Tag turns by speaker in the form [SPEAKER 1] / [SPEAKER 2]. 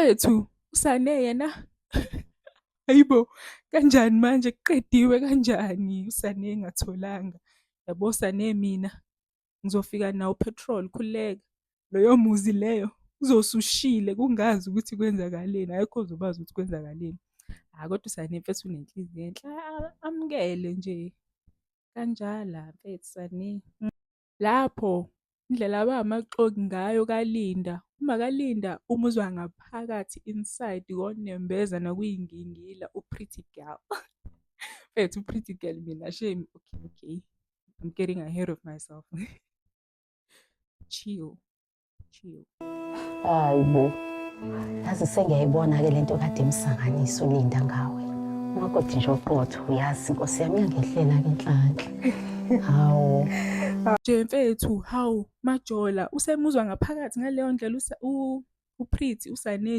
[SPEAKER 1] Mfethu, uSane yena, hayibo, kanjani manje kuqediwe kanjani uSane engatholanga? Yabo Sane, mina ngizofika nawo u-petrol, khululeka. Loyo muzi leyo uzosushile kungazi ukuthi kwenzakaleni, akekho ozobazi ukuthi kwenzakaleni. Hhayi kodwa uSane mfethu unenhliziyo enhle, amukele nje kanjala mfethu Sane. Lapho indlela abangamaxoki ngayo kaLinda, uma kaLinda umuzwa ngaphakathi inside konembeza nakuyingingila u-Pretty Girl. Mfethu u-Pretty Girl mina shame, okay, I'm getting ahead of myself. Chill, chill.
[SPEAKER 2] Hayi bo. Yazi sengiyayibona-ke lento kade imsanganisa uLinda ngawe. Umakoti nje oqotho, uyazi inkosi yami iyangehlela-ke inhlanhla. Hawu.
[SPEAKER 1] Nje mfethu, hawu Majola, usemuzwa ngaphakathi ngaleyo ndlela u-Pretty uSane.